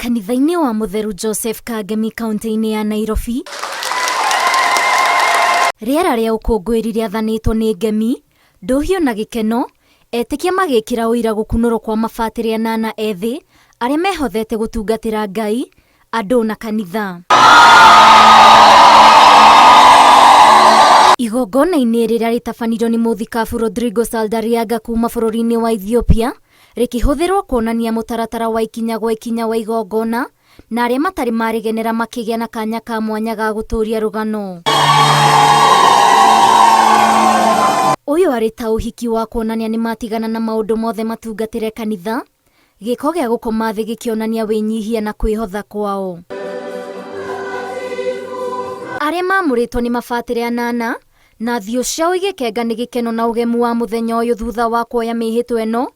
Kanitha-inĩ wa Mũtheru Joseph Kangemi kaunti-inĩ ya Nairobi, rĩera rĩa ũkũngũĩri rĩathanĩtwo nĩ ngemi, ndũhiũ na gĩkeno, etĩkia magĩkĩra ũira gũkunũrwo kwa mabatĩrĩ anana ethĩ arĩa mehothete gũtungatĩra Ngai, andũ na kanitha. Igongona-inĩ rĩrĩa rĩtabanirio nĩ mũthikabu Rodrigo Saldarriaga kuma bũrũri-inĩ wa Ethiopia, rĩkĩhũthĩrwo kuonania mũtaratara wa ikinya gwa ikinya wa igongona, na arĩa matarĩ marĩgenera makĩgĩa na kanya ka mwanya ga gũtũũria rũgano. Ũyũ arĩ ta ũhiki wa kuonania nĩmatigana na maũndũ mothe matungatĩre kanitha, gĩko gĩa gũkoma thĩ gĩkĩonania wĩnyihia na kwĩhotha kwao. Arĩa maamũrĩtwo nĩ mabatĩrĩ anana, na thiũ ciao igĩkenga nĩ gĩkeno na ũgemu wa mũthenya ũyũ thutha wa kuoya mĩhĩtwa ĩno,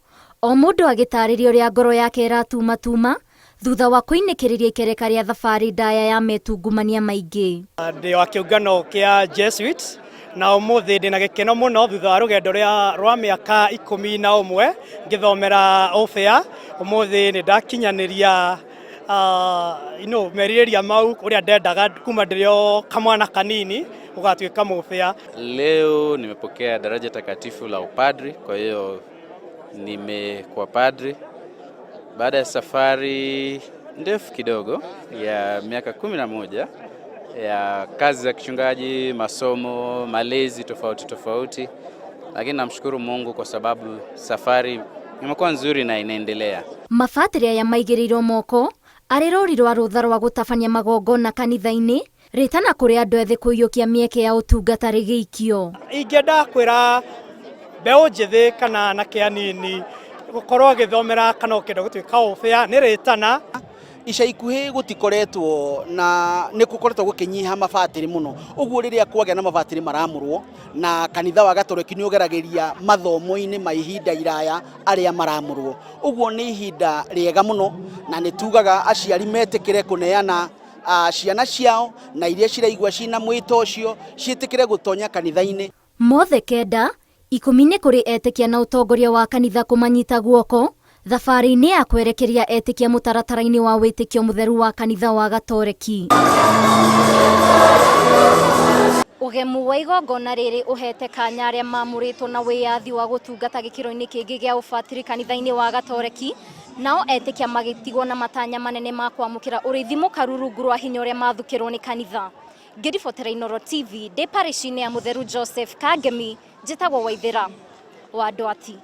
o mũndũ agĩtarĩria ũrĩa ngoro yake ĩratumatuma thutha wa kũinĩkĩrĩria ikereka rĩa thabarĩ ndaya ya metungumania maingĩ. Ndĩ wa kĩũngano kĩa Jesuit na ũmũthĩ ndĩna gĩkeno mũno thutha wa rũgendo rwa mĩaka 11 ngĩthomera ũbĩa. Ũmũthĩ nĩ ndakinyanĩria merirĩria mau ũrĩa ndendaga kuma ndĩrĩ o kamwana kanini gũgatuĩka mũbĩa. Leo nimepokea daraja takatifu la upadri, kwa hiyo nimekuwa padri baada ya safari ndefu kidogo ya miaka 11 ya kazi za kichungaji, masomo, malezi tofauti tofauti, lakini namshukuru Mungu kwa sababu safari imekuwa nzuri na inaendelea. Mabatĩrĩ aya maigĩrĩirwo moko arĩ rũri rwa rũtha rwa gũtabania magongona kanitha-inĩ rĩtana kũrĩ andũ ethĩ kũiyũkia mĩeke ya ũtungata rĩgĩikio. Ingĩenda kwĩra mbeũ njĩthĩ kana anake anini gũkorwo agĩthomera kana ũkĩenda gũtuĩka ũbĩa nĩ rĩtana. Ica ikuhĩ gũtikoretwo na nĩ gũkoretwo gũkĩnyiha mabatĩrĩ mũno, ũguo rĩrĩa kwagĩa na mabatĩrĩ maramũrwo na kanitha wa Gatoreki nĩ ũgeragĩria mathomo-inĩ ma ihinda iraya arĩa maramũrwo, ũguo nĩ ihinda rĩega mũno na nĩ tugaga aciari metĩkĩre kũneana ciana ciao na iria ciraigua cina mwĩto ũcio ciĩtĩkĩre gũtonya kanitha-inĩ. Mothe kenda, 10 nĩ kũrĩ etĩkia na ũtongoria wa kanitha kũmanyita guoko thabarĩ-inĩ ya kwerekeria etĩkia mũtaratara-inĩ wa wĩtĩkio mũtheru wa kanitha wa Gatoreki. Ũgemu wa igongona rĩrĩ ũhete kanya arĩa mamũrĩtwo na wĩyathi wa gũtungata gĩkĩro-inĩ kĩngĩ gĩa ũbatĩrĩ kanitha-inĩ wa Gatoreki, nao etĩkia magĩtigwo na matanya manene ma kwamũkĩra ũrĩithi mũkaru rungu rwa hinya ũrĩa mathukĩrwo nĩ kanitha. Ngĩribotera Inooro TV ndĩ parish-inĩ ya Mũtheru Joseph Kangemi, njĩtagwo Waithĩra wa Ndwati.